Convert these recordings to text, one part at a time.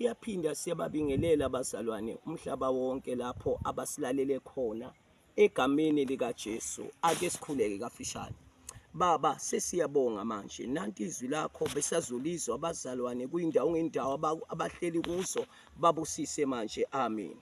Siyaphinda siyababingelela abazalwane umhlaba wonke lapho abasilalele khona egameni likaJesu. Ake sikhuleke kafishane. Baba, sesiyabonga manje. Nanti izwi lakho besazolizwa abazalwane kuyindawo ngendawo abahleli kuzo, babusise manje. Amen.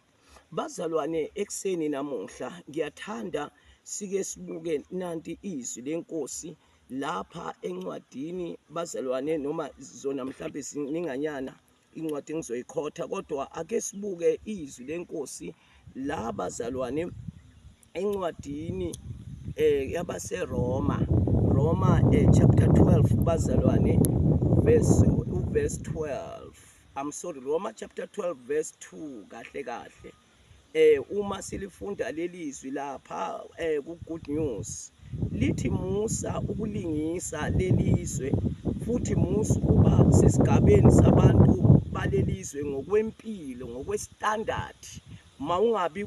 Bazalwane, ekuseni namuhla ngiyathanda sike sibuke nanti izwi lenkosi lapha encwadini bazalwane, noma zona mhlambe zininganyana incwadi engizoyikhotha, kodwa ake sibuke izwi lenkosi la bazalwane encwadini yabaseRoma, Roma chapter 12 bazalwane, verse 12. I'm sorry, Roma chapter 12 verse 2 kahle kahle. Uma silifunda lelizwi lapha ku Good News lithi musa ukulingisa lelizwe, futhi musa ukuba sesigabeni sabantu balelizwe ngokwempilo, ngokwestandard. Mawungabi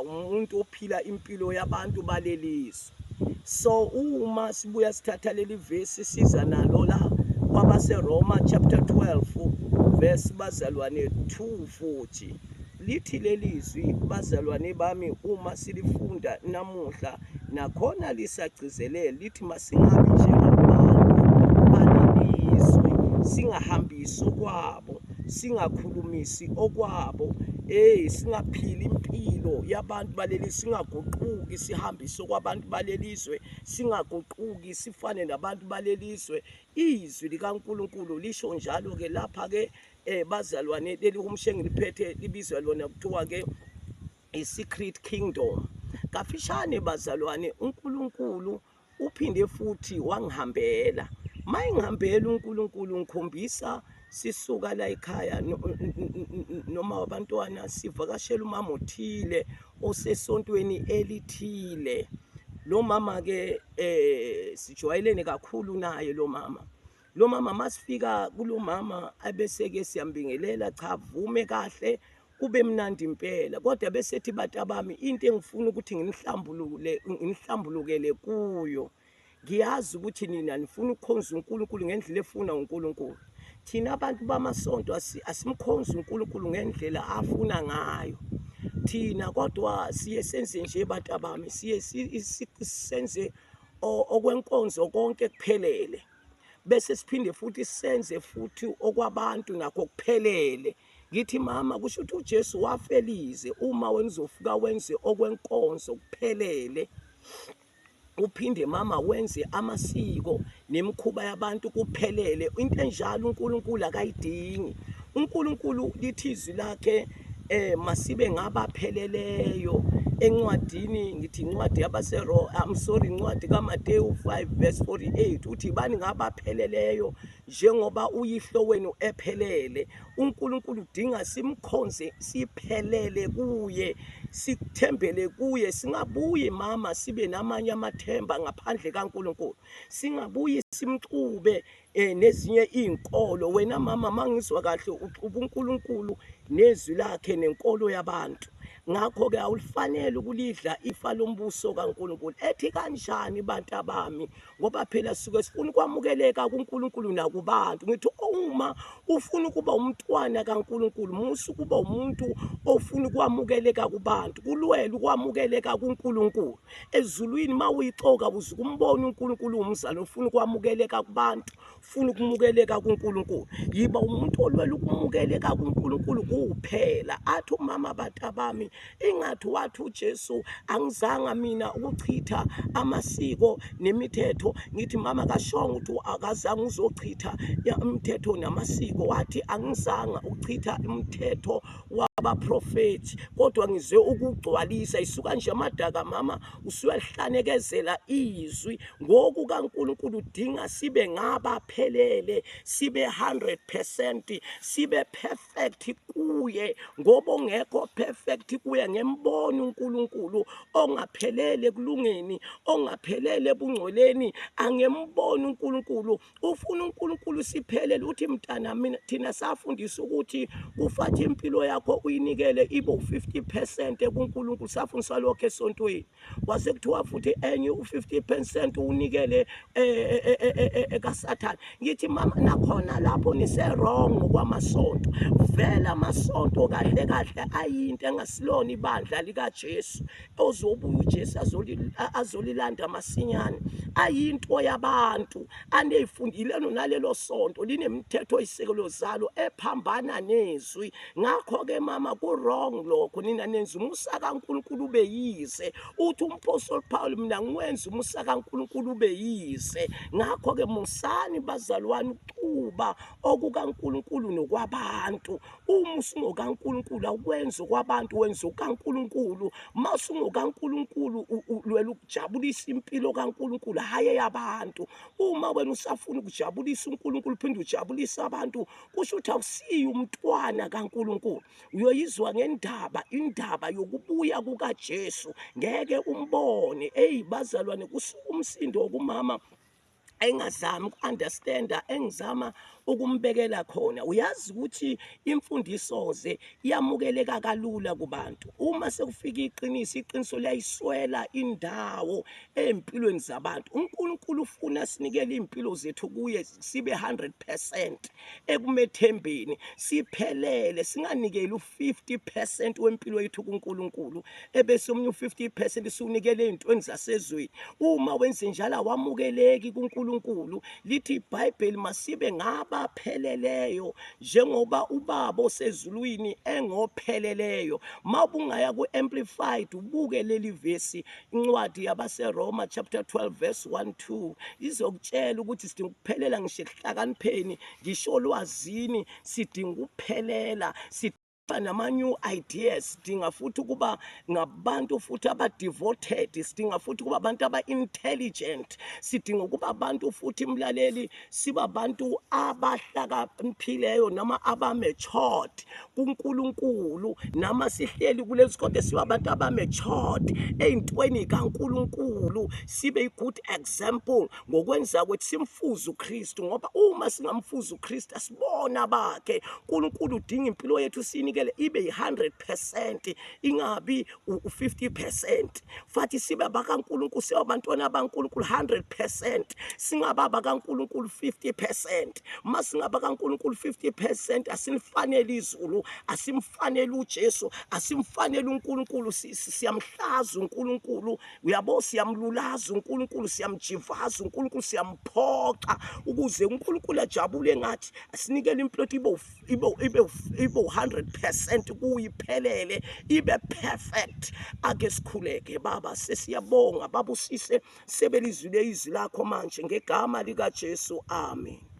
umuntu ophila impilo yabantu balelizwe. So uma sibuya sithatha leli vesi siza nalo la kwabaseRoma chapter 12 verse bazalwane 2, futhi lithi lelizwi bazalwane bami, uma silifunda namuhla nakhona lisagcizelela, lithi masingabi njengabantu balelizwe, singahambisi okwabo, singakhulumisi okwabo, singaphili impilo yabantu baleli, singaguquki sihambise okwabantu balelizwe, singaguquki sifane nabantu balelizwe. Izwi likaNkuluNkulu lisho njalo ke lapha ke bazalwane, leli humushe ngiliphethe libizwa lona kuthiwa ke i-Secret Kingdom. Kafishane bazalwane, uNkulunkulu uphinde futhi wangihambela. Mayingihambela uNkulunkulu ngikhombisa sisuka la ekhaya noma abantwana sivakashela umama othile osesontweni elithile. Lo mama ke sijwayelene kakhulu naye lo mama. Lo mama masifika kulo mama abese ke siyambingelela, cha vume kahle kube mnandi impela, kodwa bese ethi batabami, into engifuna ukuthi nginihlambulule, nginihlambulukele kuyo, ngiyazi ukuthi nina nifuna ukukhonza uNkulunkulu ngendlela efuna uNkulunkulu. Thina abantu bamasonto asimkhonzi uNkulunkulu ngendlela afuna ngayo thina, kodwa siye senze nje batabami, siye senze okwenkonzo konke kuphelele, bese siphinde futhi senze futhi okwabantu nakho kuphelele. Ngithi mama, kusho ukuthi uJesu wafelize uma wena uzofika wenze okwenkonzo kuphelele, uphinde mama wenze amasiko nemikhuba yabantu kuphelele. Into enjalo uNkulunkulu akayidingi. uNkulunkulu lithi izwi lakhe masibe ngabapheleleyo. Encwadini ngithi incwadi yabaseRoma, I'm sorry, incwadi kaMateyu 5 verse 48 uthi bani ngabapheleleyo njengoba uyihlo wenu ephelele. uNkulunkulu udinga simkhonze siphelele kuye, sithembele kuye, singabuyi mama sibe namanye amathemba ngaphandle kaNkulunkulu, singabuyi simxube nezinye izinkolo. Wena mama mangizwa kahle uxuba uNkulunkulu nezwi lakhe nenkolo yabantu, ngakho ke awulifanele ukulidla ifa lombuso kaNkulunkulu. Ethi kanjani bantu abami, ngoba phela sisuke sifuna ukwamukeleka kuNkulunkulu nakubantu. Ngithi uma ufuna ukuba umntwana kaNkulunkulu, musa ukuba umuntu ofuna ukwamukeleka kubantu, kulwela ukwamukeleka kuNkulunkulu ezulwini. Mawuyixoka uzukumbona uNkulunkulu umzali ofuna ukwamukeleka kubantu, ufuna ukumukeleka kuNkulunkulu. Yiba umuntu olwela ukumukeleka kuNkulunkulu kuphela. Athi umama batabami, ingathi wathi uJesu angizanga mina ukuchitha amasiko nemithetho. Ngithi mama kashongo ukuthi akazange uzochitha imithetho namasiko, wathi angizanga ukuchitha imithetho wabaprofethi, kodwa ngize ukugcwalisa. Isuka nje amadaka mama, usuyahlanekezela izwi. Ngoku kaNkulunkulu udinga sibe ngabaphelele, sibe 100%, sibe perfect kuye, ngoba ongekho perfect kuye ngembona uNkulunkulu, ongaphelele kulungeni, ongaphelele ebungcweleni angembona uNkulunkulu. Ufuna uNkulunkulu siphelele. Uthi mntana mina thina safundisa ukuthi kufathi impilo yakho uyinikele ibe u50% kuNkulunkulu, safundiswa lokho esontweni. Kwase kuthiwa futhi enye u50% unikele kaSathane. Ngithi mama, nakhona lapho nise-wrong ngokwamasonto. Vele amasonto kahle kahle ayinto engasilona ibandla likaJesu ozobuya uJesu azolilanda masinyane. Ayinto yabantu aneyifundileno nalelo sonto linemithetho isekelo zalo ephambana nezwi. Ngakho-ke mama, ku-wrong lokho. Nina nenza umusa kaNkulunkulu ube yize. Uthi umpostoli Paul, mina ngiwenza umusa kaNkulunkulu ube yize. Ngakho-ke musani bazalwane ukuxuba okukaNkulunkulu nokwabantu. Uma usungokaNkulunkulu awukwenzi okwabantu, wenza okaNkulunkulu. Uma usungokaNkulunkulu ulwela ukujabulisa impilo kaNkulunkulu, hhayi eyabantu. Uma wena usafuna ukujabulisa uNkulunkulu uphinde ujabulise abantu, kusho ukuthi awusiyo umntwana kaNkulunkulu. Uyoyizwa ngendaba, indaba yokubuya kukaJesu, ngeke umbone. Eyi bazalwane, kusuka umsindo kumama engazami uku-understanda engizama ukumbekela khona. Uyazi ukuthi imfundiso ze iyamukeleka kalula kubantu. Uma sekufika iqiniso, iqiniso liyayiswela indawo empilweni zabantu. uNkulunkulu ufuna sinikele impilo zethu kuye, sibe 100% ekumethembeni, siphelele, singanikeli u-50% wempilo yethu kuNkulunkulu ebese omunye u-50% siwunikele ey'ntweni zasezweni. Uma wenze njalo awamukeleki kuNkulunkulu. Lithi iBhayibheli masibe ngabapheleleyo njengoba uBaba osezulwini engopheleleyo. Mawubungaya ku-Amplified ubuke leli vesi, incwadi yabaseRoma chapter 12 verse 1 2 izokutshela ukuthi sidinga ukuphelela ngisho ekuhlakanipheni, ngisho olwazini, sidinga ukuphelela, nama-new ideas, sidinga futhi ukuba ngabantu futhi aba-devoted, sidinga futhi ukuba abantu aba-intelligent, sidinga ukuba abantu futhi mlaleli siba abantu abahlakaniphileyo noma aba-matured kuNkulunkulu. Nama sihleli kulesi kodwa siba abantu aba-matured ey'ntweni kaNkulunkulu, sibe i-good example ngokwenza kwethu, simfuze uKristu. Ngoba uma singamfuza uKristu, asibona bakhe. uNkulunkulu udinga impilo yethu siyinikele ibe yi-100%, ingabi u-50%. Fathi sibe abakaNkulunkulu, sibe abantwana baNkulunkulu 100%, singaba abakaNkulunkulu 50%. Uma singaba kaNkulunkulu 50%, asimfanele izulu, asimfanele uJesu, asimfanele uNkulunkulu. Siyamhlaza uNkulunkulu, uyabo, siyamlulaza uNkulunkulu, siyamjivaza uNkulunkulu, siyamphoqa. Ukuze uNkulunkulu ajabule ngathi, asinikele impilo ibe 100% kuyiphelele, ibe perfect. Ake sikhuleke. Baba, sesiyabonga, babusise sebelizwile izwi lakho manje ngegama likaJesu, amen.